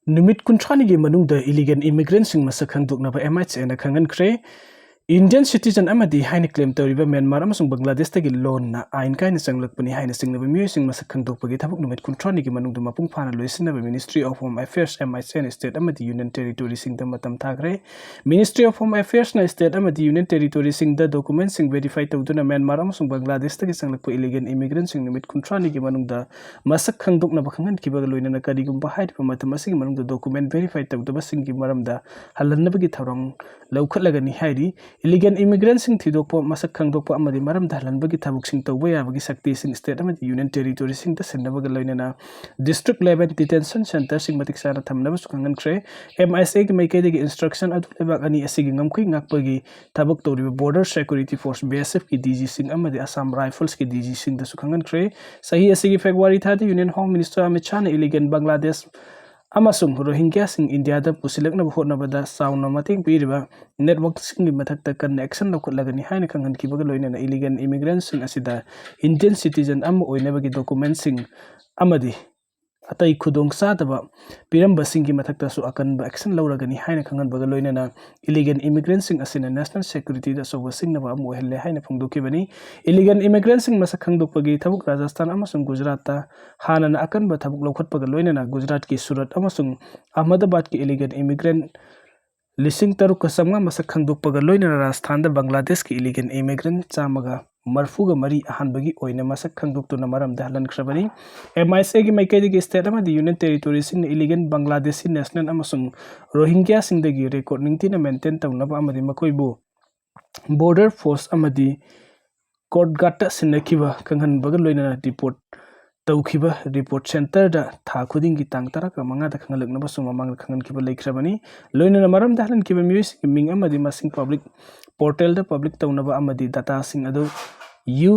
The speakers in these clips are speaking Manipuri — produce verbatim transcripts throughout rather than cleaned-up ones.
ꯅꯨꯃꯤꯠ ꯀꯨꯟꯊ꯭ꯔꯥꯅꯤꯒꯤ ꯃꯅꯨꯡꯗ illegal immigrantꯁꯤꯡ ꯃꯁꯛ ꯈꯪꯗꯣꯛꯅꯕ M H Aꯅ ꯈꯪꯍꯟꯈ꯭ꯔꯦ꯫ Indian citizen ꯑꯃꯗꯤ ꯍꯥꯏꯅ claim ꯇꯧꯔꯤꯕ ꯃ꯭ꯌꯥꯟꯃꯥꯔ ꯑꯃꯁꯨꯡ ꯕꯪꯒ꯭ꯂꯥꯗꯦꯁꯇꯒꯤ ꯂꯣꯟꯅ ꯑꯥꯏꯟ ꯀꯥꯏꯅ ꯆꯪꯂꯛꯄꯅꯤ ꯍꯥꯏꯅ ꯆꯤꯡꯅꯕ ꯃꯤꯑꯣꯏꯁꯤꯡ ꯃꯁꯛ ꯈꯪꯗꯣꯛꯄꯒꯤ ꯊꯕꯛ ꯅꯨꯃꯤꯠ ꯀꯨꯟꯊ꯭ꯔꯥꯅꯤꯒꯤ ꯃꯅꯨꯡꯗ ꯃꯄꯨꯡ ꯐꯥꯅ ꯂꯣꯏꯁꯤꯟꯅꯕ Ministry of Home Affairs, M H N, state ꯑꯃꯗꯤ union territoryꯁꯤꯡꯗ ꯃꯇꯝ ꯊꯥꯈ꯭ꯔꯦ꯫ Ministry of Home Affairsꯅ state ꯑꯃꯗꯤ union territoryꯁꯤꯡꯗ documentꯁꯤꯡ verify ꯇꯧꯗꯨꯅ ꯃ꯭ꯌꯥꯟꯃꯥꯔ ꯑꯃꯁꯨꯡ ꯕꯪꯒ꯭ꯂꯥꯗꯦꯁꯇꯒꯤ ꯆꯪꯂꯛꯄ illegal immigrantꯁꯤꯡ ꯅꯨꯃꯤꯠ ꯀꯨꯟꯊ꯭ꯔꯥꯅꯤꯒꯤ ꯃꯅꯨꯡꯗ ꯃꯁꯛ ꯈꯪꯗꯣꯛꯅꯕ ꯈꯪꯍꯟꯈꯤꯕꯒ ꯂꯣꯏꯅꯅ ꯀꯔꯤꯒꯨꯝꯕ ꯍꯥꯏꯔꯤꯕ ꯃꯇꯝ ꯑꯁꯤꯒꯤ ꯃꯅꯨꯡꯗ document verify ꯇꯧꯗꯕꯁꯤꯡꯒꯤ ꯃꯔꯝꯗ ꯍꯜꯍꯟꯅꯕꯒꯤ ꯊꯧꯔꯥꯡ ꯂꯧꯈꯠꯂꯒꯅꯤ ꯍꯥꯏꯔꯤ꯫ Illegal immigrantꯁꯤꯡ ꯊꯤꯗꯣꯛꯄ, ꯃꯁꯛ ꯈꯪꯗꯣꯛꯄ ꯑꯃꯗꯤ ꯃꯔꯝꯗ ꯍꯜꯍꯟꯕꯒꯤ ꯊꯕꯛꯁꯤꯡ ꯇꯧꯕ ꯌꯥꯕꯒꯤ ꯁꯛꯇꯤꯁꯤꯡ state ꯑꯃꯗꯤ union territoryꯁꯤꯡꯗ ꯁꯤꯟꯅꯕꯒ ꯂꯣꯏꯅꯅ district level detention centreꯁꯤꯡ ꯃꯇꯤꯛ ꯆꯥꯅ ꯊꯝꯅꯕꯁꯨ ꯈꯪꯍꯟꯈ꯭ꯔꯦ꯫ M H Aꯒꯤ ꯃꯥꯏꯀꯩꯗꯒꯤ instruction ꯑꯗꯨ ꯂꯩꯕꯥꯛ ꯑꯅꯤ ꯑꯁꯤꯒꯤ ꯉꯝꯈꯩ ꯉꯥꯛꯄꯒꯤ ꯊꯕꯛ ꯇꯧꯔꯤꯕ Border Security Force, B S Fꯀꯤ DGꯁꯤꯡ ꯑꯃꯗꯤ Assam Riflesꯀꯤ DGꯁꯤꯡꯗꯁꯨ ꯈꯪꯍꯟꯈ꯭ꯔꯦ꯫ ꯆꯍꯤ ꯑꯁꯤꯒꯤ February ꯊꯥꯗ Union Home Minister Amit ꯁꯥꯍꯅ illegal Bangladesh ꯑꯃꯁꯨꯡ ꯔꯣꯍꯤꯡꯒ꯭ꯌꯥꯁꯤꯡ ꯏꯟꯗꯤꯌꯥꯗ ꯄꯨꯁꯤꯜꯂꯛꯅꯕ ꯍꯣꯠꯅꯕꯗ ꯆꯥꯎꯅ ꯃꯇꯦꯡ ꯄꯤꯔꯤꯕ networkꯁꯤꯡꯒꯤ ꯃꯊꯛꯇ ꯀꯟꯅ action ꯂꯧꯈꯠꯂꯒꯅꯤ ꯍꯥꯏꯅ ꯈꯪꯍꯟꯈꯤꯕꯒ ꯂꯣꯏꯅꯅ illegal immigrantꯁꯤꯡ ꯑꯁꯤꯗ Indian citizen ꯑꯃ ꯑꯣꯏꯅꯕꯒꯤ documentꯁꯤꯡ ꯑꯃꯗꯤ ꯑꯇꯩ ꯈꯨꯗꯣꯡꯆꯥꯗꯕ ꯄꯤꯔꯝꯕꯁꯤꯡꯒꯤ ꯃꯊꯛꯇꯁꯨ ꯑꯀꯟꯕ action ꯂꯧꯔꯒꯅꯤ ꯍꯥꯏꯅ ꯈꯪꯍꯟꯕꯒ ꯂꯣꯏꯅꯅ illegal immigrantꯁꯤꯡ ꯑꯁꯤꯅ national securityꯗ ꯑꯆꯧꯕ ꯁꯤꯡꯅꯕ ꯑꯃ ꯑꯣꯏꯍꯜꯂꯦ ꯍꯥꯏꯅ ꯐꯣꯡꯗꯣꯛꯈꯤꯕꯅꯤ꯫ Illegal immigrantꯁꯤꯡ ꯃꯁꯛ ꯈꯪꯗꯣꯛꯄꯒꯤ ꯊꯕꯛ ꯔꯥꯖꯁꯊꯥꯟ ꯑꯃꯁꯨꯡ ꯒꯨꯖꯔꯥꯠꯇ ꯍꯥꯟꯅꯅ ꯑꯀꯟꯕ ꯊꯕꯛ ꯂꯧꯈꯠꯄꯒ ꯂꯣꯏꯅꯅ ꯒꯨꯖꯔꯥꯠꯀꯤ ꯁꯨꯔꯠ ꯑꯃꯁꯨꯡ ꯑꯍꯃꯗꯥꯕꯥꯗꯀꯤ illegal immigrant ꯂꯤꯁꯤꯡ ꯇꯔꯨꯛꯀ ꯆꯥꯝꯃꯉꯥ ꯃꯁꯛ ꯈꯪꯗꯣꯛꯄꯒ ꯂꯣꯏꯅꯅ ꯔꯥꯖꯁꯊꯥꯟꯗ ꯕꯪꯒ꯭ꯂꯥꯗꯦꯁꯀꯤ illegal immigrant ꯆꯥꯝꯃꯒ ꯃꯔꯤꯐꯨꯒ ꯃꯔꯤ ꯑꯍꯥꯟꯕꯒꯤ ꯑꯣꯏꯅ ꯃꯁꯛ ꯈꯪꯗꯣꯛꯇꯨꯅ ꯃꯔꯝꯗ ꯍꯜꯍꯟꯈ꯭ꯔꯕꯅꯤ꯫ M H Aꯒꯤ ꯃꯥꯏꯀꯩꯗꯒꯤ state ꯑꯃꯗꯤ union territoryꯁꯤꯡꯅ illegal ꯕꯪꯒ꯭ꯂꯥꯗꯦꯁꯤ national ꯑꯃꯁꯨꯡ ꯔꯣꯍꯤꯡꯒ꯭ꯌꯥꯁꯤꯡꯗꯒꯤ record ꯅꯤꯡꯊꯤꯅ maintain ꯇꯧꯅꯕ ꯑꯃꯗꯤ ꯃꯈꯣꯏꯕꯨ border post ꯑꯃꯗꯤ court guardꯇ ꯁꯤꯟꯅꯈꯤꯕ ꯈꯪꯍꯟꯕꯒ ꯂꯣꯏꯅꯅ deport ꯇꯧꯈꯤꯕ deport centreꯗ ꯊꯥ ꯈꯨꯗꯤꯡꯒꯤ ꯇꯥꯡ ꯇꯔꯥꯒ ꯃꯉꯥꯗ ꯈꯪꯍꯜꯂꯛꯅꯕꯁꯨ ꯃꯃꯥꯡꯗ ꯈꯪꯍꯟꯈꯤꯕ ꯂꯩꯈ꯭ꯔꯕꯅꯤ꯫ ꯂꯣꯏꯅꯅ ꯃꯔꯝꯗ ꯍꯜꯍꯟꯈꯤꯕ ꯃꯤꯑꯣꯏꯁꯤꯡꯒꯤ ꯃꯤꯡ ꯑꯃꯗꯤ ꯃꯁꯤꯡ public portalꯗ public ꯇꯧꯅꯕ ꯑꯃꯗꯤ dataꯁꯤꯡ ꯑꯗꯨ U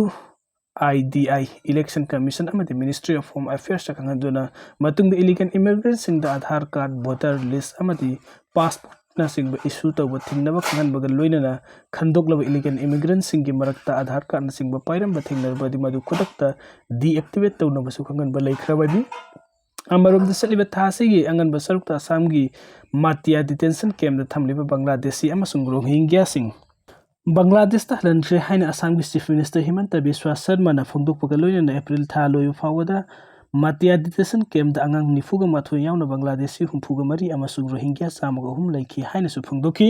I D I, Election Commission ꯑꯃꯗꯤ Ministry of Home Affairsꯇ ꯈꯪꯍꯟꯗꯨꯅ ꯃꯇꯨꯡꯗ illegal immigrantꯁꯤꯡꯗ Aadhaar card, voter list ꯑꯃꯗꯤ passportꯅꯆꯤꯡꯕ issue ꯇꯧꯕ ꯊꯤꯡꯅꯕ ꯈꯪꯍꯟꯕꯒ ꯂꯣꯏꯅꯅ ꯈꯟꯗꯣꯛꯂꯕ illegal immigrantꯁꯤꯡꯒꯤ ꯃꯔꯛꯇ Aadhaar cardꯅꯆꯤꯡꯕ ꯄꯥꯏꯔꯝꯕ ꯊꯦꯡꯅꯔꯕꯗꯤ ꯃꯗꯨ ꯈꯨꯗꯛꯇ deactivate ꯇꯧꯅꯕꯁꯨ ꯈꯪꯍꯟꯕ ꯂꯩꯈ꯭ꯔꯕꯅꯤ꯫ ꯑꯃꯔꯣꯝꯗ, ꯆꯠꯂꯤꯕ ꯊꯥ ꯑꯁꯤꯒꯤ ꯑꯉꯟꯕ ꯁꯔꯨꯛꯇ ꯑꯁꯥꯝꯒꯤ ꯃꯥꯇꯤꯌꯥ detention camp ꯇ ꯊꯝꯂꯤꯕ ꯕꯪꯒ꯭ꯂꯥꯗꯦꯁꯤ ꯑꯃꯁꯨꯡ ꯔꯣꯍꯤꯡꯒ꯭ꯌꯥꯁꯤꯡ ꯕꯪꯒ꯭ꯂꯥꯗꯦꯁꯇ ꯍꯜꯍꯟꯈ꯭ꯔꯦ ꯍꯥꯏꯅ ꯑꯁꯥꯝꯒꯤ Chief Minister ꯍꯤꯃꯟꯇ ꯕꯤꯁ꯭ꯋꯥ ꯁꯔꯃꯅ ꯐꯣꯡꯗꯣꯛꯄꯒ ꯂꯣꯏꯅꯅ ꯑꯦꯄ꯭ꯔꯤꯜ ꯊꯥ ꯂꯣꯏꯕ ꯐꯥꯎꯕꯗ ꯃꯥꯇꯤꯌꯥ detention camp ꯇ ꯑꯉꯥꯡ ꯅꯤꯐꯨꯒ ꯃꯥꯊꯣꯏ ꯌꯥꯎꯅ ꯕꯪꯒ꯭ꯂꯥꯗꯦꯁꯤ ꯍꯨꯝꯐꯨꯒ ꯃꯔꯤ ꯑꯃꯁꯨꯡ ꯔꯣꯍꯤꯡꯒ꯭ꯌꯥ ꯆꯥꯝꯃꯒ ꯑꯍꯨꯝ ꯂꯩꯈꯤ ꯍꯥꯏꯅꯁꯨ ꯐꯣꯡꯗꯣꯛꯈꯤ꯫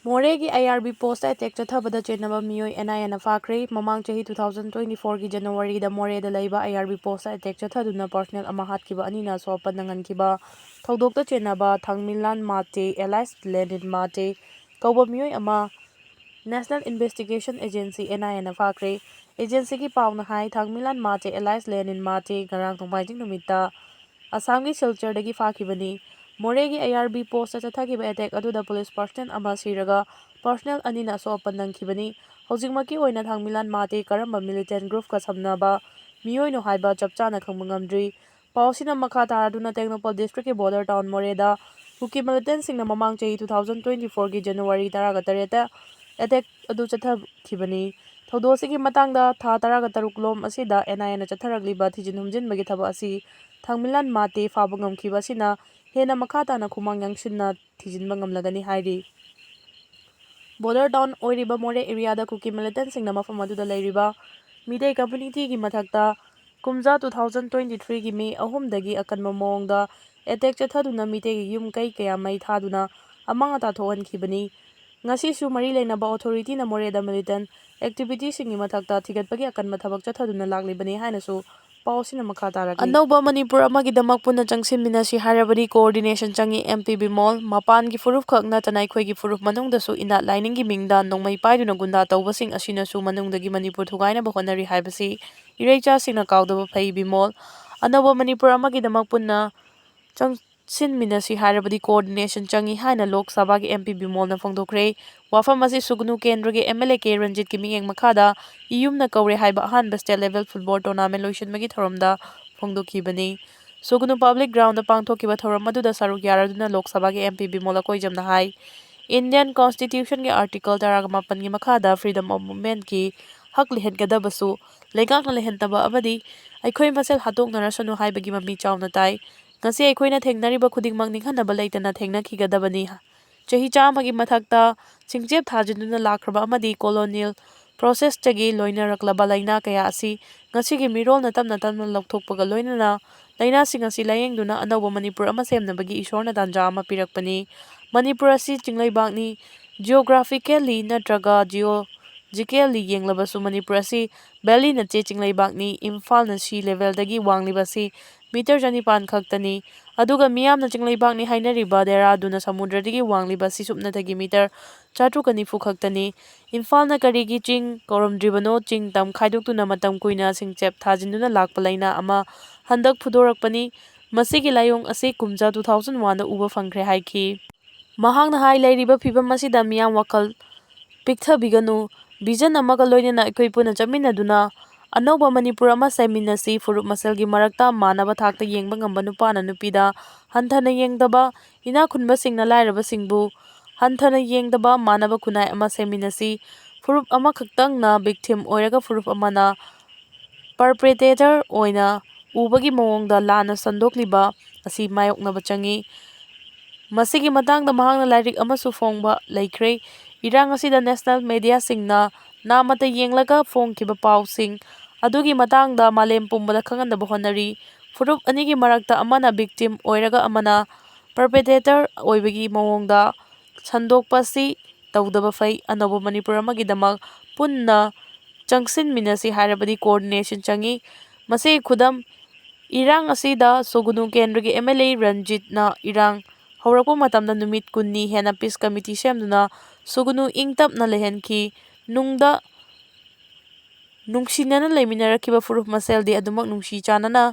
ꯃꯣꯔꯦꯒꯤ ꯑꯥꯏ ꯑꯥꯔ ꯕꯤ post ꯇ attack ꯆꯠꯊꯕꯗ ꯆꯦꯟꯅꯕ ꯃꯤꯑꯣꯏ ꯑꯦꯟ ꯑꯥꯏ ꯑꯦꯅ ꯐꯥꯈ꯭ꯔꯦ꯫ ꯃꯃꯥꯡ ꯆꯍꯤ two thousand twenty four ꯒꯤ ꯖꯅꯋꯥꯔꯤꯗ ꯃꯣꯔꯦꯗ ꯂꯩꯕ ꯑꯥꯏ ꯑꯥꯔ ꯕꯤ post ꯇ attack ꯆꯠꯊꯗꯨꯅ personnel ꯑꯃ ꯍꯥꯠꯈꯤꯕ, ꯑꯅꯤꯅ ꯑꯁꯣꯛ ꯑꯄꯟ ꯅꯪꯍꯟꯈꯤꯕ ꯊꯧꯗꯣꯛꯇ ꯆꯦꯟꯅꯕ ꯊꯥꯡꯃꯤꯂꯥꯟ ꯃꯥꯇꯦ alias ꯂꯦꯅꯤꯟ ꯃꯥꯇꯦ ꯀꯧꯕ ꯃꯤꯑꯣꯏ ꯑꯃ National Investigation Agency, ꯑꯦꯟ ꯑꯥꯏ ꯑꯦꯅ ꯐꯥꯈ꯭ꯔꯦ꯫ Agency ꯒꯤ ꯄꯥꯎꯅ ꯍꯥꯏ, ꯊꯥꯡꯃꯤꯂꯥꯟ ꯃꯥꯇꯦ alias ꯂꯦꯅꯤꯟ ꯃꯥꯇꯦ ꯉꯔꯥꯡ ꯅꯣꯡꯃꯥꯏꯖꯤꯡ ꯅꯨꯃꯤꯠꯇ ꯑꯁꯥꯝꯒꯤ ꯁꯤꯜꯆꯔꯗꯒꯤ ꯐꯥꯈꯤꯕꯅꯤ꯫ ꯃꯣꯔꯦꯒꯤ ꯑꯥꯏ ꯑꯥꯔ ꯕꯤ post ꯇ ꯆꯠꯊꯈꯤꯕ attack ꯑꯗꯨꯗ police personnel ꯑꯃ ꯁꯤꯔꯒ personnel ꯑꯅꯤꯅ ꯑꯁꯣꯛ ꯑꯄꯟ ꯅꯪꯈꯤꯕꯅꯤ꯫ ꯍꯧꯖꯤꯛꯃꯛꯀꯤ ꯑꯣꯏꯅ ꯊꯥꯡꯃꯤꯂꯥꯟ ꯃꯥꯇꯦ ꯀꯔꯝꯕ militant group ꯀ ꯁꯝꯅꯕ ꯃꯤꯑꯣꯏꯅꯣ ꯍꯥꯏꯕ ꯆꯞ ꯆꯥꯅ ꯈꯪꯕ ꯉꯝꯗ꯭ꯔꯤ꯫ ꯄꯥꯎ ꯑꯁꯤꯅ ꯃꯈꯥ ꯇꯥꯔꯗꯨꯅ ꯇꯦꯡꯅꯧꯄꯜ district ꯀꯤ border town ꯃꯣꯔꯦꯗ ꯀꯨꯀꯤ militant ꯁꯤꯡꯅ ꯃꯃꯥꯡ ꯆꯍꯤ two thousand twenty four ꯒꯤ ꯖꯅꯋꯥꯔꯤ ꯇꯔꯥꯒ ꯇꯔꯦꯠꯇ attack ꯑꯗꯨ ꯆꯠꯊꯈꯤꯕꯅꯤ꯫ ꯊꯧꯗꯣꯛ ꯑꯁꯤꯒꯤ ꯃꯇꯥꯡꯗ ꯊꯥ ꯇꯔꯥꯒ ꯇꯔꯨꯛ ꯂꯣꯝ ꯑꯁꯤꯗ ꯑꯦꯟ ꯑꯥꯏ ꯑꯦꯅ ꯆꯠꯊꯔꯛꯂꯤꯕ ꯊꯤꯖꯤꯟ ꯍꯨꯝꯖꯤꯟꯕꯒꯤ ꯊꯕꯛ ꯑꯁꯤ ꯊꯥꯡꯃꯤꯂꯥꯟ ꯃꯥꯇꯦ ꯐꯥꯕ ꯉꯝꯈꯤꯕ ꯑꯁꯤꯅ ꯍꯦꯟꯅ ꯃꯈꯥ ꯇꯥꯅ ꯈꯨꯃꯥꯡ ꯌꯥꯡꯁꯤꯟꯅ ꯊꯤꯖꯤꯟꯕ ꯉꯝꯂꯒꯅꯤ ꯍꯥꯏꯔꯤ꯫ Border town ꯑꯣꯏꯔꯤꯕ ꯃꯣꯔꯦ area ꯗ ꯀꯨꯀꯤ militant ꯁꯤꯡꯅ ꯃꯐꯝ ꯑꯗꯨꯗ ꯂꯩꯔꯤꯕ ꯃꯤꯇꯩ community ꯒꯤ ꯃꯊꯛꯇ ꯀꯨꯝꯖꯥ two thousand twenty three ꯒꯤ ꯃꯦ ꯑꯍꯨꯝꯗꯒꯤ ꯑꯀꯟꯕ ꯃꯑꯣꯡꯗ attack ꯆꯠꯊꯗꯨꯅ ꯃꯤꯇꯩꯒꯤ ꯌꯨꯝ ꯀꯩ ꯀꯌꯥ ꯃꯩ ꯊꯥꯗꯨꯅ ꯑꯃꯥꯡ ꯑꯇꯥ ꯊꯣꯛꯍꯟꯈꯤꯕꯅꯤ꯫ ꯉꯁꯤꯁꯨ ꯃꯔꯤ ꯂꯩꯅꯕ authority ꯅ ꯃꯣꯔꯦꯗ militant activity ꯁꯤꯡꯒꯤ ꯃꯊꯛꯇ ꯊꯤꯒꯠꯄꯒꯤ ꯑꯀꯟꯕ ꯊꯕꯛ ꯆꯠꯊꯗꯨꯅ ꯂꯥꯛꯂꯤꯕꯅꯤ ꯍꯥꯏꯅꯁꯨ ꯄꯥꯎ ꯑꯁꯤꯅ ꯃꯈꯥ ꯇꯥꯔꯛꯂꯤ꯫ ꯑꯅꯧꯕ ꯃꯅꯤꯄꯨꯔ ꯑꯃꯒꯤꯗꯃꯛ ꯄꯨꯟꯅ ꯆꯪꯁꯤꯟꯃꯤꯟꯅꯁꯤ ꯍꯥꯏꯔꯕꯗꯤ coordination ꯆꯪꯏ, ꯑꯦꯝ ꯄꯤ ꯕꯤꯃꯣꯜ꯫ ꯃꯄꯥꯟꯒꯤ ꯐꯨꯔꯨꯞ ꯈꯛ ꯅꯠꯇꯅ ꯑꯩꯈꯣꯏꯒꯤ ꯐꯨꯔꯨꯞ ꯃꯅꯨꯡꯗꯁꯨ ꯏꯅꯥꯠ ꯂꯥꯏꯅꯤꯡꯒꯤ ꯃꯤꯡꯗ ꯅꯣꯡꯃꯩ ꯄꯥꯏꯗꯨꯅ ꯒꯨꯟꯗꯥ ꯇꯧꯕꯁꯤꯡ ꯑꯁꯤꯅꯁꯨ ꯃꯅꯨꯡꯗꯒꯤ ꯃꯅꯤꯄꯨꯔ ꯊꯨꯒꯥꯏꯅꯕ ꯍꯣꯠꯅꯔꯤ ꯍꯥꯏꯕꯁꯤ ꯏꯔꯩꯆꯥꯁꯤꯡꯅ ꯀꯥꯎꯗꯕ ꯐꯩ, ꯕꯤꯃꯣꯜ꯫ ꯑꯅꯧꯕ ꯃꯅꯤꯄꯨꯔ ꯑꯃꯒꯤꯗꯃꯛ ꯄꯨꯟꯅ ꯆꯪꯁꯤꯟꯃꯤꯟꯅꯁꯤ ꯍꯥꯏꯔꯕꯗꯤ coordination ꯆꯪꯏ ꯍꯥꯏꯅ ꯂꯣꯛ ꯁꯚꯥꯒꯤ ꯑꯦꯝ ꯄꯤ ꯕꯤꯃꯣꯜꯅ ꯐꯣꯡꯗꯣꯛꯈ꯭ꯔꯦ꯫ ꯋꯥꯐꯝ ꯑꯁꯤ ꯁꯨꯒꯅꯨ ꯀꯦꯟꯗ꯭ꯔꯒꯤ ꯑꯦꯝ ꯑꯦꯜ ꯑꯦ ꯀꯦ ꯔꯟꯖꯤꯠꯀꯤ ꯃꯤꯠꯌꯦꯡ ꯃꯈꯥꯗ ꯏꯌꯨꯝꯅ ꯀꯧꯔꯦ ꯍꯥꯏꯕ ꯑꯍꯥꯟꯕ state level football tournament ꯂꯣꯏꯁꯤꯟꯕꯒꯤ ꯊꯧꯔꯝꯗ ꯐꯣꯡꯗꯣꯛꯈꯤꯕꯅꯤ꯫ ꯁꯨꯒꯅꯨ public ground ꯗ ꯄꯥꯡꯊꯣꯛꯈꯤꯕ ꯊꯧꯔꯝ ꯑꯗꯨꯗ ꯁꯔꯨꯛ ꯌꯥꯔꯗꯨꯅ ꯂꯣꯛ ꯁꯚꯥꯒꯤ ꯑꯦꯝ ꯄꯤ ꯕꯤꯃꯣꯜ ꯑꯀꯣꯏꯖꯝꯅ ꯍꯥꯏ, Indian Constitution ꯒꯤ article ꯇꯔꯥꯒ ꯃꯥꯄꯟꯒꯤ ꯃꯈꯥꯗ freedom of movement ꯀꯤ ꯍꯛ ꯂꯩꯍꯟꯒꯗꯕꯁꯨ ꯂꯩꯉꯥꯛꯅ ꯂꯩꯍꯟꯗꯕ ꯑꯃꯗꯤ ꯑꯩꯈꯣꯏ ꯃꯁꯦꯜ ꯍꯥꯠꯇꯣꯛꯅꯔꯁꯅꯨ ꯍꯥꯏꯕꯒꯤ ꯃꯃꯤ ꯆꯥꯎꯅ ꯇꯥꯏ꯫ ꯉꯁꯤ ꯑꯩꯈꯣꯏꯅ ꯊꯦꯡꯅꯔꯤꯕ ꯈꯨꯗꯤꯡꯃꯛ ꯅꯤꯡꯍꯟꯅꯕ ꯂꯩꯇꯅ ꯊꯦꯡꯅꯈꯤꯒꯗꯕꯅꯤ꯫ ꯆꯍꯤ ꯆꯥꯝꯃꯒꯤ ꯃꯊꯛꯇ ꯁꯤꯡꯆꯦꯞ ꯊꯥꯖꯤꯟꯗꯨꯅ ꯂꯥꯛꯈ꯭ꯔꯕ ꯑꯃꯗꯤ colonial processꯇꯒꯤ ꯂꯣꯏꯅꯔꯛꯂꯕ ꯂꯥꯏꯅꯥ ꯀꯌꯥ ꯑꯁꯤ ꯉꯁꯤꯒꯤ ꯃꯤꯔꯣꯜꯅ ꯇꯞꯅ ꯇꯞꯅ ꯂꯧꯊꯣꯛꯄꯒ ꯂꯣꯏꯅꯅ ꯂꯥꯏꯅꯥꯁꯤꯡ ꯑꯁꯤ ꯂꯥꯌꯦꯡꯗꯨꯅ ꯑꯅꯧꯕ ꯃꯅꯤꯄꯨꯔ ꯑꯃ ꯁꯦꯝꯅꯕꯒꯤ ꯏꯁꯣꯔꯅ ꯇꯥꯟꯖꯥ ꯑꯃ ꯄꯤꯔꯛꯄꯅꯤ꯫ ꯃꯅꯤꯄꯨꯔ ꯑꯁꯤ ꯆꯤꯡꯂꯩꯕꯥꯛꯅꯤ꯫ Geographically ꯅꯠꯇ꯭ꯔꯒ geologically ꯌꯦꯡꯂꯕꯁꯨ ꯃꯅꯤꯄꯨꯔ ꯑꯁꯤ valleyꯅ ꯆꯦ ꯆꯤꯡꯂꯩꯕꯥꯛꯅꯤ꯫ ꯏꯝꯐꯥꯜꯅ sea levelꯗꯒꯤ ꯋꯥꯡꯂꯤꯕ ꯑꯁꯤ meter ꯆꯅꯤꯄꯥꯟ ꯈꯛꯇꯅꯤ꯫ ꯑꯗꯨꯒ ꯃꯤꯌꯥꯝꯅ ꯆꯤꯡꯂꯩꯕꯥꯛꯅꯤ ꯍꯥꯏꯅꯔꯤꯕ ꯗꯦꯔꯥꯗꯨꯅ ꯁꯃꯨꯗ꯭ꯔꯗꯒꯤ ꯋꯥꯡꯂꯤꯕ ꯑꯁꯤ ꯁꯨꯞꯅꯇꯒꯤ meter ꯆꯥꯇ꯭ꯔꯨꯛꯀ ꯅꯤꯐꯨ ꯈꯛꯇꯅꯤ꯫ ꯏꯝꯐꯥꯜꯅ ꯀꯔꯤꯒꯤ ꯆꯤꯡ ꯀꯧꯔꯝꯗ꯭ꯔꯤꯕꯅꯣ? ꯆꯤꯡ ꯇꯝ ꯈꯥꯏꯗꯣꯛꯇꯨꯅ ꯃꯇꯝ ꯀꯨꯏꯅ ꯁꯤꯡꯆꯦꯞ ꯊꯥꯖꯤꯟꯗꯨꯅ ꯂꯥꯛꯄ ꯂꯥꯏꯅꯥ ꯑꯃ ꯍꯟꯗꯛ ꯐꯨꯗꯣꯔꯛꯄꯅꯤ꯫ ꯃꯁꯤꯒꯤ ꯂꯥꯏꯑꯣꯡ ꯑꯁꯤ ꯀꯨꯝꯖꯥ two thousand oneꯗ ꯎꯕ ꯐꯪꯈ꯭ꯔꯦ ꯍꯥꯏꯈꯤ꯫ ꯃꯍꯥꯛꯅ ꯍꯥꯏ, ꯂꯩꯔꯤꯕ ꯐꯤꯕꯝ ꯑꯁꯤꯗ ꯃꯤꯌꯥꯝ ꯋꯥꯈꯜ ꯄꯤꯛꯊꯕꯤꯒꯅꯨ꯫ Vision ꯑꯃꯒ ꯂꯣꯏꯅꯅ ꯑꯩꯈꯣꯏ ꯄꯨꯟꯅ ꯆꯠꯃꯤꯟꯅꯗꯨꯅ ꯑꯅꯧꯕ ꯃꯅꯤꯄꯨꯔ ꯑꯃ ꯁꯦꯝꯃꯤꯟꯅꯁꯤ꯫ ꯐꯨꯔꯨꯞ ꯃꯁꯦꯜꯒꯤ ꯃꯔꯛꯇ ꯃꯥꯟꯅꯕ ꯊꯥꯛꯇ ꯌꯦꯡꯕ ꯉꯝꯕ ꯅꯨꯄꯥꯅ ꯅꯨꯄꯤꯗ ꯍꯟꯊꯅ ꯌꯦꯡꯗꯕ, ꯏꯅꯥꯛ ꯈꯨꯟꯕꯁꯤꯡꯅ ꯂꯥꯏꯔꯕꯁꯤꯡꯕꯨ ꯍꯟꯊꯅ ꯌꯦꯡꯗꯕ ꯃꯥꯟꯅꯕ ꯈꯨꯟꯅꯥꯏ ꯑꯃ ꯁꯦꯝꯃꯤꯟꯅꯁꯤ꯫ ꯐꯨꯔꯨꯞ ꯑꯃꯈꯛꯇꯪꯅ victim ꯑꯣꯏꯔꯒ ꯐꯨꯔꯨꯞ ꯑꯃꯅ perpetrator ꯑꯣꯏꯅ ꯎꯕꯒꯤ ꯃꯑꯣꯡꯗ ꯂꯥꯟꯅ ꯁꯟꯗꯣꯛꯂꯤꯕ ꯑꯁꯤ ꯃꯥꯌꯣꯛꯅꯕ ꯆꯪꯏ꯫ ꯃꯁꯤꯒꯤ ꯃꯇꯥꯡꯗ ꯃꯍꯥꯛꯅ ꯂꯥꯏꯔꯤꯛ ꯑꯃꯁꯨ ꯐꯣꯡꯕ ꯂꯩꯈ꯭ꯔꯦ꯫ ꯏꯔꯥꯡ ꯑꯁꯤꯗ national mediaꯁꯤꯡꯅ ꯅꯥꯃꯇ ꯌꯦꯡꯂꯒ ꯐꯣꯡꯈꯤꯕ ꯄꯥꯎꯁꯤꯡ ꯑꯗꯨꯒꯤ ꯃꯇꯥꯡꯗ ꯃꯥꯂꯦꯝ ꯄꯨꯝꯕꯗ ꯈꯪꯍꯟꯅꯕ ꯍꯣꯠꯅꯔꯤ꯫ ꯐꯨꯔꯨꯞ ꯑꯅꯤꯒꯤ ꯃꯔꯛꯇ ꯑꯃꯅ victim ꯑꯣꯏꯔꯒ ꯑꯃꯅ perpetrator ꯑꯣꯏꯕꯒꯤ ꯃꯑꯣꯡꯗ ꯁꯟꯗꯣꯛꯄ ꯑꯁꯤ ꯇꯧꯗꯕ ꯐꯩ꯫ ꯑꯅꯧꯕ ꯃꯅꯤꯄꯨꯔ ꯑꯃꯒꯤꯗꯃꯛ ꯄꯨꯟꯅ ꯆꯪꯁꯤꯟꯃꯤꯟꯅꯁꯤ ꯍꯥꯏꯔꯕꯗꯤ coordination ꯆꯪꯏ꯫ ꯃꯁꯤꯒꯤ ꯈꯨꯗꯝ, ꯏꯔꯥꯡ ꯑꯁꯤꯗ ꯁꯨꯒꯨꯅꯨ ꯀꯦꯟꯗ꯭ꯔꯒꯤ MLA ꯔꯟꯖꯤꯠꯅ ꯏꯔꯥꯡ ꯍꯧꯔꯛꯄ ꯃꯇꯝꯗ ꯅꯨꯃꯤꯠ ꯀꯨꯟꯅꯤ ꯍꯦꯟꯅ peace committee ꯁꯦꯝꯗꯨꯅ ꯁꯨꯒꯨꯅꯨ ꯏꯪ ꯇꯞꯅ ꯂꯩꯍꯟꯈꯤ꯫ ꯅꯨꯡꯗ ꯅꯨꯡꯁꯤꯅꯅ ꯂꯩꯃꯤꯟꯅꯔꯛꯈꯤꯕ ꯐꯨꯔꯨꯞ ꯃꯁꯦꯜꯗꯤ ꯑꯗꯨꯃꯛ ꯅꯨꯡꯁꯤ ꯆꯥꯟꯅꯅ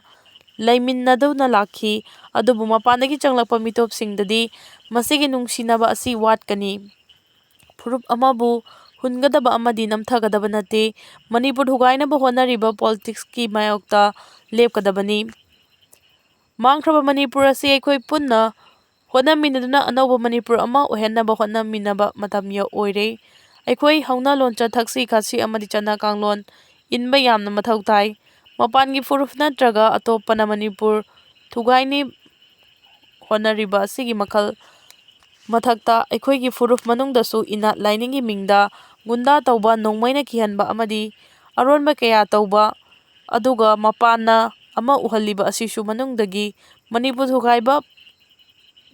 ꯂꯩꯃꯤꯟꯅꯗꯨꯅ ꯂꯥꯛꯈꯤ꯫ ꯑꯗꯨꯕꯨ ꯃꯄꯥꯟꯗꯒꯤ ꯆꯪꯂꯛꯄ ꯃꯤꯇꯣꯞꯁꯤꯡꯗꯗꯤ ꯃꯁꯤꯒꯤ ꯅꯨꯡꯁꯤꯅꯕ ꯑꯁꯤ ꯋꯥꯠꯀꯅꯤ꯫ ꯐꯨꯔꯨꯞ ꯑꯃꯕꯨ ꯍꯨꯟꯒꯗꯕ ꯑꯃꯗꯤ ꯅꯝꯊꯒꯗꯕ ꯅꯠꯇꯦ꯫ ꯃꯅꯤꯄꯨꯔ ꯊꯨꯒꯥꯏꯅꯕ ꯍꯣꯠꯅꯔꯤꯕ politicsꯀꯤ ꯃꯥꯌꯣꯛꯇ ꯂꯦꯞꯀꯗꯕꯅꯤ꯫ ꯃꯥꯡꯈ꯭ꯔꯕ ꯃꯅꯤꯄꯨꯔ ꯑꯁꯤ ꯑꯩꯈꯣꯏ ꯄꯨꯟꯅ ꯍꯣꯠꯅꯃꯤꯟꯅꯗꯨꯅ ꯑꯅꯧꯕ ꯃꯅꯤꯄꯨꯔ ꯑꯃ ꯑꯣꯏꯍꯟꯅꯕ ꯍꯣꯠꯅꯃꯤꯟꯅꯕ ꯃꯇꯝ ꯌꯧ-, ꯑꯣꯏꯔꯦ꯫ ꯑꯩꯈꯣꯏ ꯍꯧꯅ ꯂꯣꯟꯆꯠ, ꯊꯛꯁꯤ ꯈꯥꯁꯤ ꯑꯃꯗꯤ ꯆꯠꯅ ꯀꯥꯡꯂꯣꯟ ꯏꯟꯕ ꯌꯥꯝꯅ ꯃꯊꯧ ꯇꯥꯏ꯫ ꯃꯄꯥꯟꯒꯤ ꯐꯨꯔꯨꯞ ꯅꯠꯇ꯭ꯔꯒ ꯑꯇꯣꯞꯄꯅ ꯃꯅꯤꯄꯨꯔ ꯊꯨꯒꯥꯏꯅꯤ ꯍꯣꯠꯅꯔꯤꯕ ꯑꯁꯤꯒꯤ ꯃꯈꯜ ꯃꯊꯛꯇ ꯑꯩꯈꯣꯏꯒꯤ ꯐꯨꯔꯨꯞ ꯃꯅꯨꯡꯗꯁꯨ ꯏꯅꯥꯠ ꯂꯥꯏꯅꯤꯡꯒꯤ ꯃꯤꯡꯗ ꯒꯨꯟꯗꯥ ꯇꯧꯕ, ꯅꯣꯡꯃꯩꯅ ꯀꯤꯍꯟꯕ ꯑꯃꯗꯤ ꯑꯔꯣꯟꯕ ꯀꯌꯥ ꯇꯧꯕ, ꯑꯗꯨꯒ ꯃꯄꯥꯟꯅ ꯑꯃ ꯎꯍꯜꯂꯤꯕ ꯑꯁꯤꯁꯨ ꯃꯅꯨꯡꯗꯒꯤ ꯃꯅꯤꯄꯨꯔ ꯊꯨꯒꯥꯏꯕ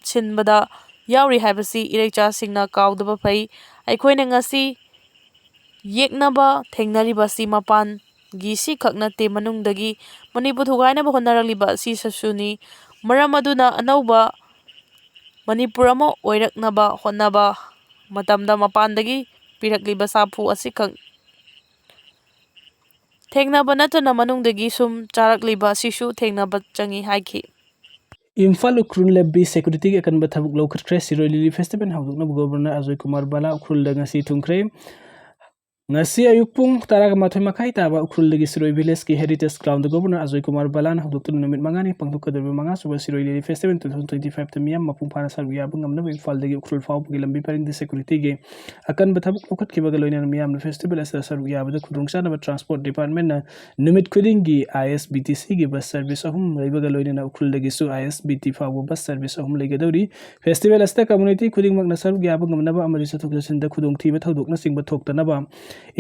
ꯁꯤꯟꯕꯗ ꯌꯥꯎꯔꯤ ꯍꯥꯏꯕꯁꯤ ꯏꯔꯩꯆꯥꯁꯤꯡꯅ ꯀꯥꯎꯗꯕ ꯐꯩ꯫ ꯑꯩꯈꯣꯏꯅ ꯉꯁꯤ ꯌꯦꯛꯅꯕ ꯊꯦꯡꯅꯔꯤꯕꯁꯤ ꯃꯄꯥꯟꯒꯤ ꯁꯤꯈꯛ ꯅꯠꯇꯦ, ꯃꯅꯨꯡꯗꯒꯤ ꯃꯅꯤꯄꯨꯔ ꯊꯨꯒꯥꯏꯅꯕ ꯍꯣꯠꯅꯔꯛꯂꯤꯕ ꯑꯁꯤꯁꯨꯅꯤ꯫ ꯃꯔꯝ ꯑꯗꯨꯅ ꯑꯅꯧꯕ ꯃꯅꯤꯄꯨꯔ ꯑꯃ ꯑꯣꯏꯔꯛꯅꯕ ꯍꯣꯠꯅꯕ ꯃꯇꯝꯗ ꯃꯄꯥꯟꯗꯒꯤ ꯄꯤꯔꯛꯂꯤꯕ ꯁꯥꯐꯨ ꯑꯁꯤꯈꯛ ꯊꯦꯡꯅꯕ ꯅꯠꯇꯅ ꯃꯅꯨꯡꯗꯒꯤ ꯁꯨꯝ ꯆꯥꯔꯛꯂꯤꯕ ꯑꯁꯤꯁꯨ ꯊꯦꯡꯅꯕ ꯆꯪꯏ ꯍꯥꯏꯈꯤ꯫ ꯏꯝꯐꯥꯜ ꯎꯈ꯭ꯔꯨꯜ ꯂꯝꯕꯤ ꯁꯦꯀ꯭ꯌꯨꯔꯤꯇꯤꯒꯤ ꯑꯀꯟꯕ ꯊꯕꯛ ꯂꯧꯈꯠꯈ꯭ꯔꯦ꯫ ꯁꯤꯔꯣꯏ ꯂꯤꯂꯤ ꯐꯦꯁꯇꯤꯚꯦꯜ ꯍꯧꯗꯣꯛꯅꯕ ꯒꯣꯕꯔꯅꯔ ꯑꯖꯣꯏ ꯀꯨꯃꯥꯔ ꯕꯂꯥ ꯎꯈ꯭ꯔꯨꯜꯗ ꯉꯁꯤ ꯊꯨꯡꯈ꯭ꯔꯦ꯫ ꯉꯁꯤ ꯑꯌꯨꯛ ꯄꯨꯡ ꯇꯔꯥꯒ ꯃꯥꯊꯣꯏ ꯃꯈꯥꯏ ꯇꯥꯕ ꯎꯈ꯭ꯔꯨꯜꯗꯒꯤ ꯁꯤꯔꯣꯏ ꯚꯤꯂꯦꯖꯀꯤ heritage ground governor Ajoy Kumar ꯕꯂꯥꯅ ꯍꯧꯗꯣꯛꯇꯨꯅ ꯅꯨꯃꯤꯠ ꯃꯉꯥꯅꯤ ꯄꯥꯡꯊꯣꯛꯀꯗꯧꯔꯤꯕ ꯃꯉꯥꯁꯨꯕ ꯁꯤꯔꯣꯏ ꯂꯤꯂꯤ ꯐꯦꯁꯇꯤꯚꯦꯜ ꯇꯨ ꯊꯥꯎꯖꯟ ꯇ꯭ꯋꯦꯟꯇꯤ ꯐꯥꯏꯚꯇ ꯃꯤꯌꯥꯝ ꯃꯄꯨꯡ ꯐꯥꯅ ꯁꯔꯨꯛ ꯌꯥꯕ ꯉꯝꯅꯕ ꯏꯝꯐꯥꯜꯗꯒꯤ ꯎꯈ꯭ꯔꯨꯜ ꯐꯥꯎꯕꯒꯤ ꯂꯝꯕꯤ ꯄꯔꯤꯡꯗ ꯁꯦꯀ꯭ꯌꯨꯔꯤꯇꯤꯒꯤ ꯑꯀꯟꯕ ꯊꯕꯛ ꯂꯧꯈꯠꯈꯤꯕꯒ ꯂꯣꯏꯅꯅ ꯃꯤꯌꯥꯝꯅ ꯐꯦꯁꯇꯤꯚꯦꯜ ꯑꯁꯤꯗ ꯁꯔꯨꯛ ꯌꯥꯕꯗ ꯈꯨꯗꯣꯡꯆꯥꯅꯕ ꯇ꯭ꯔꯥꯟꯁꯄꯣꯔꯠ ꯗꯤꯄꯥꯔꯠꯃꯦꯟꯠꯅ ꯅꯨꯃꯤꯠ ꯈꯨꯗꯤꯡꯒꯤ ꯑꯥꯏ ꯑꯦꯁ ꯕꯤ ꯇꯤ ꯁꯤꯒꯤ ꯕꯁ ꯁꯔꯚꯤꯁ ꯑꯍꯨꯝ ꯂꯩꯕꯒ ꯂꯣꯏꯅꯅ ꯎꯈ꯭ꯔꯨꯜꯗꯒꯤꯁꯨ ꯑꯥꯏ ꯑꯦꯁ ꯕꯤ ꯇꯤ ꯐꯥꯎꯕ ꯕꯁ ꯁꯔꯚꯤꯁ ꯑꯍꯨꯝ ꯂꯩꯒꯗꯧꯔꯤ꯫ ꯐꯦꯁꯇꯤꯚꯦꯜ ꯑꯁꯤꯗ ꯀꯝꯃ꯭ꯌꯨꯅꯤꯇꯤ ꯈꯨꯗꯤꯡꯃꯛꯅ ꯁꯔꯨꯛ ꯌꯥꯕ ꯉꯝꯅꯕ ꯑꯃꯗꯤ ꯆꯠꯊꯣꯛ ꯆꯠꯁꯤꯟꯗ ꯈꯨꯗꯣꯡꯊꯤꯕ ꯊꯧꯗꯣꯛꯅꯆꯤꯡꯕ ꯊꯣꯛꯇꯅꯕ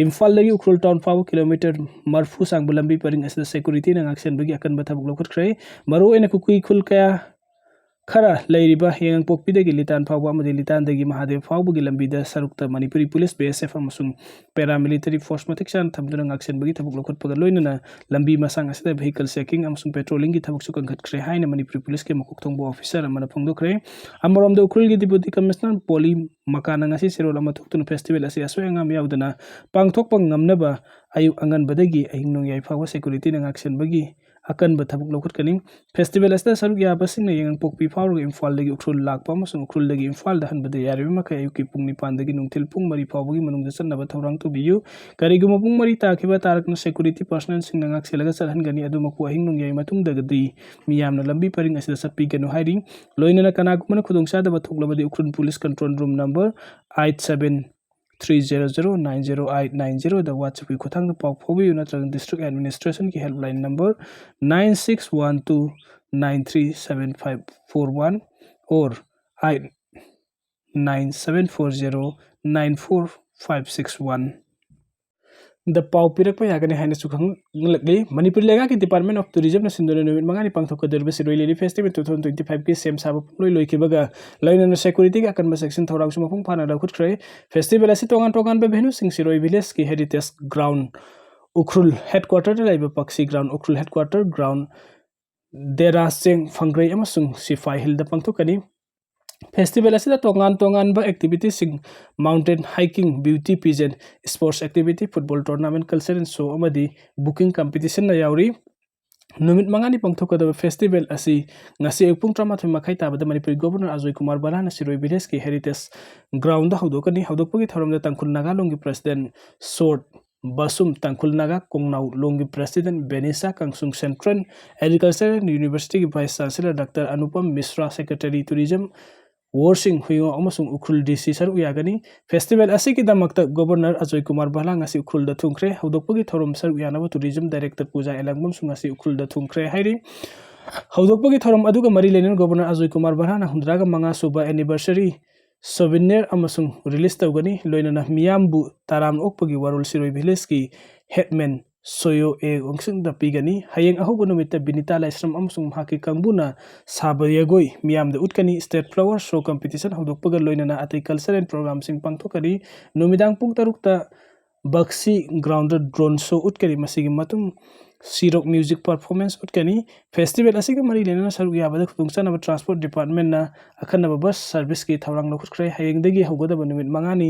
ꯏꯝꯐꯥꯜꯗꯒꯤ ꯎꯈ꯭ꯔꯨꯜ ꯇꯥꯎꯟ ꯐꯥꯎꯕ ꯀꯤꯂꯣꯃꯤꯇꯔ ꯃꯔꯐꯨ ꯁꯥꯡꯕ ꯂꯝꯕꯤ ꯄꯔꯤꯡ ꯑꯁꯤꯗ ꯁꯦꯀ꯭ꯌꯨꯔꯤꯇꯤꯅ ꯉꯥꯛꯁꯦꯟꯕꯒꯤ ꯑꯀꯟꯕ ꯊꯕꯛ ꯂꯧꯈꯠꯈ꯭ꯔꯦ꯫ ꯃꯔꯨꯑꯣꯏꯅ ꯀꯨꯀꯤ ꯈꯨꯜ ꯀꯌꯥ ꯈꯔ ꯂꯩꯔꯤꯕ ꯌꯥꯏꯉꯪꯄꯣꯛꯄꯤꯗꯒꯤ ꯂꯤꯇꯥꯟ ꯐꯥꯎꯕ ꯑꯃꯗꯤ ꯂꯤꯇꯥꯟꯗꯒꯤ ꯃꯍꯥꯗꯦꯕ ꯐꯥꯎꯕꯒꯤ ꯂꯝꯕꯤꯗ ꯁꯔꯨꯛꯇ ꯃꯅꯤꯄꯨꯔꯤ ꯄꯨꯂꯤꯁ, ꯕꯤ ꯑꯦꯁ ꯑꯦꯐ ꯑꯃꯁꯨꯡ ꯄꯦꯔꯥꯃꯤꯂꯤꯇꯔꯤ ꯐꯣꯔꯁ ꯃꯇꯤꯛ ꯆꯥꯅ ꯊꯝꯗꯨꯅ ꯉꯥꯛꯁꯦꯟꯕꯒꯤ ꯊꯕꯛ ꯂꯧꯈꯠꯄꯒ ꯂꯣꯏꯅꯅ ꯂꯝꯕꯤ ꯃꯁꯥꯡ ꯑꯁꯤꯗ vehicle checking ꯑꯃꯁꯨꯡ patrolling ꯒꯤ ꯊꯕꯛꯁꯨ ꯀꯟꯈꯠꯈ꯭ꯔꯦ ꯍꯥꯏꯅ ꯃꯅꯤꯄꯨꯔꯤ ꯄꯨꯂꯤꯁꯀꯤ ꯃꯀꯣꯛ ꯊꯣꯡꯕ ꯑꯣꯐꯤꯁꯔ ꯑꯃꯅ ꯐꯣꯡꯗꯣꯛꯈ꯭ꯔꯦ꯫ ꯑꯃꯔꯣꯝꯗ ꯎꯈ꯭ꯔꯨꯜꯒꯤ Deputy Commissioner ꯄꯣꯂꯤ ꯃꯀꯥꯅ ꯉꯁꯤ ꯆꯦꯔꯣꯜ ꯑꯃ ꯊꯣꯛꯇꯨꯅ ꯐꯦꯁꯇꯤꯚꯦꯜ ꯑꯁꯤ ꯑꯁꯣꯏ ꯑꯉꯥꯝ ꯌꯥꯎꯗꯅ ꯄꯥꯡꯊꯣꯛꯄ ꯉꯝꯅꯕ ꯑꯌꯨꯛ ꯑꯉꯟꯕꯗꯒꯤ ꯑꯍꯤꯡ ꯅꯣꯡꯌꯥꯏ ꯐꯥꯎꯕ ꯁꯦꯀ꯭ꯌꯨꯔꯤꯇꯤꯅ ꯉꯥꯛꯁꯦꯟꯕꯒꯤ ꯑꯀꯟꯕ ꯊꯕꯛ ꯂꯧꯈꯠꯀꯅꯤ꯫ ꯐꯦꯁꯇꯤꯚꯦꯜ ꯑꯁꯤꯗ ꯁꯔꯨꯛ ꯌꯥꯕꯁꯤꯡꯅ ꯌꯥꯏꯉꯪꯄꯣꯛꯄꯤ ꯐꯥꯎꯔꯒ ꯏꯝꯐꯥꯜꯗꯒꯤ ꯎꯈ꯭ꯔꯨꯜ ꯂꯥꯛꯄ ꯑꯃꯁꯨꯡ ꯎꯈ꯭ꯔꯨꯜꯗꯒꯤ ꯏꯝꯐꯥꯜꯗ ꯍꯟꯕꯗ ꯌꯥꯔꯤꯕ ꯃꯈꯩ ꯑꯌꯨꯛꯀꯤ ꯄꯨꯡ ꯅꯤꯄꯥꯟꯗꯒꯤ ꯅꯨꯡꯊꯤꯜ ꯄꯨꯡ ꯃꯔꯤ ꯐꯥꯎꯕꯒꯤ ꯃꯅꯨꯡꯗ ꯆꯠꯅꯕ ꯊꯧꯔꯥꯡ ꯇꯧꯕꯤꯌꯨ꯫ ꯀꯔꯤꯒꯨꯝꯕ ꯄꯨꯡ ꯃꯔꯤ ꯇꯥꯈꯤꯕ ꯇꯥꯔꯒꯅ ꯁꯦꯀ꯭ꯌꯨꯔꯤꯇꯤ ꯄꯔꯁꯅꯦꯜꯁꯤꯡꯅ ꯉꯥꯛꯁꯦꯜꯂꯒ ꯆꯠꯍꯟꯒꯅꯤ, ꯑꯗꯨꯃꯛꯄꯨ ꯑꯍꯤꯡ ꯅꯣꯡꯌꯥꯏ ꯃꯇꯨꯡꯗꯒꯗꯤ ꯃꯤꯌꯥꯝꯅ ꯂꯝꯕꯤ ꯄꯔꯤꯡ ꯑꯁꯤꯗ ꯆꯠꯄꯤꯒꯅꯨ ꯍꯥꯏꯔꯤ꯫ ꯂꯣꯏꯅꯅ ꯀꯅꯥꯒꯨꯝꯕꯅ ꯈꯨꯗꯣꯡꯆꯥꯗꯕ ꯊꯣꯛꯂꯕꯗꯤ Ukhrul police control room number eight seven three zero zero nine zero eight nine zero ꯗ WhatsApp-ꯀꯤ ꯈꯨꯠꯊꯥꯡꯗ ꯄꯥꯎ ꯐꯥꯎꯕꯤꯌꯨ, ꯅꯠꯇ꯭ꯔꯒ district administration-ꯒꯤ helpline number nine six one two nine three seven five four one or eight nine seven four zero nine four five six one ꯗ ꯄꯥꯎ ꯄꯤꯔꯛꯄ ꯌꯥꯒꯅꯤ ꯍꯥꯏꯅꯁꯨ ꯈꯪꯂꯛꯂꯤ꯫ ꯃꯅꯤꯄꯨꯔ ꯂꯩꯉꯥꯛꯀꯤ Department of Tourism-ꯅ ꯁꯤꯟꯗꯨꯅ ꯅꯨꯃꯤꯠ ꯃꯉꯥꯅꯤ ꯄꯥꯡꯊꯣꯛꯀꯗꯧꯔꯤꯕ ꯁꯤꯔꯣꯏ ꯂꯤꯂꯤ festival two thousand twenty-five-ꯀꯤ ꯁꯦꯝ ꯁꯥꯕ ꯄꯨꯡꯂꯣꯏ ꯂꯣꯏꯈꯤꯕꯒ ꯂꯣꯏꯅꯅ security-ꯒꯤ ꯑꯀꯟꯕ ꯆꯦꯛꯁꯤꯟ ꯊꯧꯔꯥꯡꯁꯨ ꯃꯄꯨꯡ ꯐꯥꯅ ꯂꯧꯈꯠꯈ꯭ꯔꯦ꯫ Festival ꯑꯁꯤ ꯇꯣꯉꯥꯟ ꯇꯣꯉꯥꯟꯕ venue-ꯁꯤꯡ, ꯁꯤꯔꯣꯏ Village-ꯀꯤ Heritage Ground, ꯎꯈ꯭ꯔꯨꯜ headquarter-ꯗ ꯂꯩꯕ ꯄꯛꯁꯤ Ground, ꯎꯈ꯭ꯔꯨꯜ headquarter ground, ꯗꯦꯔꯥ ꯆꯦꯡ, ꯐꯪꯒ꯭ꯔꯩ ꯑꯃꯁꯨꯡ ꯁꯤꯐꯥꯏ ꯍꯤꯜꯗ ꯄꯥꯡꯊꯣꯛꯀꯅꯤ꯫ Festival ꯑꯁꯤꯗ ꯇꯣꯉꯥꯟ ꯇꯣꯉꯥꯟꯕ activity-ꯁꯤꯡ, mountain hiking, beauty pageant, sports activity, football tournament, cultural show ꯑꯃꯗꯤ booking competition-ꯅ ꯌꯥꯎꯔꯤ꯫ ꯅꯨꯃꯤꯠ ꯃꯉꯥꯅꯤ ꯄꯥꯡꯊꯣꯛꯀꯗꯕ festival ꯑꯁꯤ ꯉꯁꯤ ꯑꯌꯨꯛ ꯄꯨꯡ ꯇꯔꯥꯃꯥꯊꯣꯏ ꯃꯈꯥꯏ ꯇꯥꯕꯗ ꯃꯅꯤꯄꯨꯔꯒꯤ Governor ꯑꯖꯣꯏ ꯀꯨꯃꯥꯔ ꯕꯂꯥꯅ ꯁꯤꯔꯣꯏ Village-ꯀꯤ Heritage Ground-ꯗ ꯍꯧꯗꯣꯛꯀꯅꯤ꯫ ꯍꯧꯗꯣꯛꯄꯒꯤ ꯊꯧꯔꯝꯗ ꯇꯥꯡꯈꯨꯜ ꯅꯥꯒꯥ ꯂꯣꯟꯒꯤ President ꯁꯣꯔꯠ ꯕꯁꯨꯝ, ꯇꯥꯡꯈꯨꯜ ꯅꯥꯒꯥ ꯀꯣꯡꯅꯥꯎ ꯂꯣꯟꯒꯤ President ꯕꯦꯅꯤꯁꯥ ꯀꯥꯡꯁꯨꯡ, Central Agricultural University-ꯒꯤ Vice Chancellor Doctor Anupam ꯃꯤꯁ꯭ꯔꯥ, Secretary Tourism ꯋꯣꯔꯁꯤꯡ ꯍꯨꯏꯉꯣ ꯑꯃꯁꯨꯡ ꯎꯈ꯭ꯔꯨꯜ D C ꯁꯔꯨꯛ ꯌꯥꯒꯅꯤ꯫ Festival ꯑꯁꯤꯒꯤꯗꯃꯛꯇ Governor ꯑꯖꯣꯏ ꯀꯨꯃꯥꯔ ꯕꯂꯥ ꯉꯁꯤ ꯎꯈ꯭ꯔꯨꯜꯗ ꯊꯨꯡꯈ꯭ꯔꯦ꯫ ꯍꯧꯗꯣꯛꯄꯒꯤ ꯊꯧꯔꯝ ꯁꯔꯨꯛ ꯌꯥꯅꯕ Tourism Director ꯄꯨꯖꯥ ꯑꯦꯂꯥꯡꯕꯝꯁꯨ ꯉꯁꯤ ꯎꯈ꯭ꯔꯨꯜꯗ ꯊꯨꯡꯈ꯭ꯔꯦ ꯍꯥꯏꯔꯤ꯫ ꯍꯧꯗꯣꯛꯄꯒꯤ ꯊꯧꯔꯝ ꯑꯗꯨꯒ ꯃꯔꯤ ꯂꯩꯅꯅ Governor ꯑꯖꯣꯏ ꯀꯨꯃꯥꯔ ꯕꯂꯥꯅ ꯍꯨꯝꯗ꯭ꯔꯥꯒ ꯃꯉꯥ ꯁꯨꯕ anniversary souvenir ꯑꯃꯁꯨꯡ release ꯇꯧꯒꯅꯤ꯫ ꯂꯣꯏꯅꯅ ꯃꯤꯌꯥꯝꯕꯨ ꯇꯔꯥꯝꯅ ꯑꯣꯛꯄꯒꯤ ꯋꯥꯔꯣꯜ ꯁꯤꯔꯣꯏ Village-ꯀꯤ headman ꯁꯣꯌꯣ ꯑꯦ ꯋꯥꯡꯁꯨꯡꯗ ꯄꯤꯒꯅꯤ꯫ ꯍꯌꯦꯡ ꯑꯍꯧꯕ ꯅꯨꯃꯤꯠꯇ ꯕꯤꯅꯤꯇꯥ ꯂꯥꯏꯁ꯭ꯔꯝ ꯑꯃꯁꯨꯡ ꯃꯍꯥꯛꯀꯤ ꯀꯥꯡꯕꯨꯅ ꯁꯥꯕ ꯖꯒꯣꯏ ꯃꯤꯌꯥꯝꯗ ꯎꯠꯀꯅꯤ꯫ State flower show competition ꯍꯧꯗꯣꯛꯄꯒ ꯂꯣꯏꯅꯅ ꯑꯇꯩ cultural program-ꯁꯤꯡ ꯄꯥꯡꯊꯣꯛꯀꯅꯤ꯫ ꯅꯨꯃꯤꯗꯥꯡ ꯄꯨꯡ ꯇꯔꯨꯛꯇ ꯕꯛꯁꯤ Ground-ꯗ drone show ꯎꯠꯀꯅꯤ꯫ ꯃꯁꯤꯒꯤ ꯃꯇꯨꯡ ꯁꯤꯔꯣꯛ music performance ꯎꯠꯀꯅꯤ꯫ Festival ꯑꯁꯤꯒ ꯃꯔꯤ ꯂꯩꯅꯅ ꯁꯔꯨꯛ ꯌꯥꯕꯗ ꯈꯨꯗꯣꯡꯆꯥꯅꯕ Transport Department-ꯅ ꯑꯈꯟꯅꯕ bus service-ꯀꯤ ꯊꯧꯔꯥꯡ ꯂꯧꯈꯠꯈ꯭ꯔꯦ꯫ ꯍꯌꯦꯡꯗꯒꯤ ꯍꯧꯒꯗꯕ ꯅꯨꯃꯤꯠ ꯃꯉꯥꯅꯤ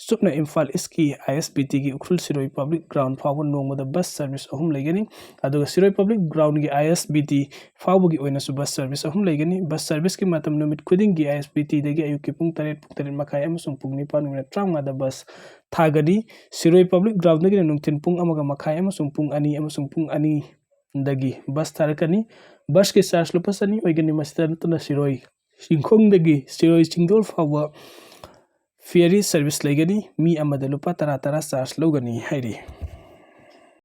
ꯆꯨꯞꯅ Imphal East-ꯀꯤ I S B T-ꯒꯤ Ukhrul Shirui public ground ꯐꯥꯎꯕ ꯅꯣꯡꯃꯗ bus service ꯑꯍꯨꯝ ꯂꯩꯒꯅꯤ꯫ ꯑꯗꯨꯒ ꯁꯤꯔꯣꯏ public ground-ꯒꯤ I S B T ꯐꯥꯎꯕꯒꯤ ꯑꯣꯏꯅꯁꯨ bus service ꯑꯍꯨꯝ ꯂꯩꯒꯅꯤ꯫ Bus service-ꯀꯤ ꯃꯇꯝ ꯅꯨꯃꯤꯠ ꯈꯨꯗꯤꯡꯒꯤ I S B T-ꯗꯒꯤ ꯑꯌꯨꯛꯀꯤ ꯄꯨꯡ ꯇꯔꯦꯠ, ꯄꯨꯡ ꯇꯔꯦꯠ ꯃꯈꯥꯏ ꯑꯃꯁꯨꯡ ꯄꯨꯡ ꯅꯤꯄꯥꯟ minute ꯇꯔꯥꯃꯉꯥꯗ bus ꯊꯥꯒꯅꯤ꯫ ꯁꯤꯔꯣꯏ public ground-ꯗꯒꯤꯅ ꯅꯨꯡꯊꯤꯜ ꯄꯨꯡ ꯑꯃꯒ ꯃꯈꯥꯏ ꯑꯃꯁꯨꯡ ꯄꯨꯡ ꯑꯅꯤ ꯑꯃꯁꯨꯡ ꯄꯨꯡ ꯑꯅꯤꯗꯒꯤ bus ꯊꯥꯔꯛꯀꯅꯤ꯫ Bus-ꯀꯤ charge ꯂꯨꯄꯥ ꯆꯅꯤ ꯑꯣꯏꯒꯅꯤ꯫ ꯃꯁꯤꯗ ꯅꯠꯇꯅ ꯁꯤꯔꯣꯏ ꯆꯤꯡꯈꯣꯡꯗꯒꯤ ꯁꯤꯔꯣꯏ ꯆꯤꯡꯗꯣꯜ ꯐꯥꯎꯕ ꯐꯦꯔꯤ ꯁꯔꯚꯤꯁ ꯂꯩꯒꯅꯤ꯫ ꯃꯤ ꯑꯃꯗ ꯂꯨꯄꯥ ꯇꯔꯥ ꯇꯔꯥ ꯆꯥꯔꯖ ꯂꯧꯒꯅꯤ ꯍꯥꯏꯔꯤ꯫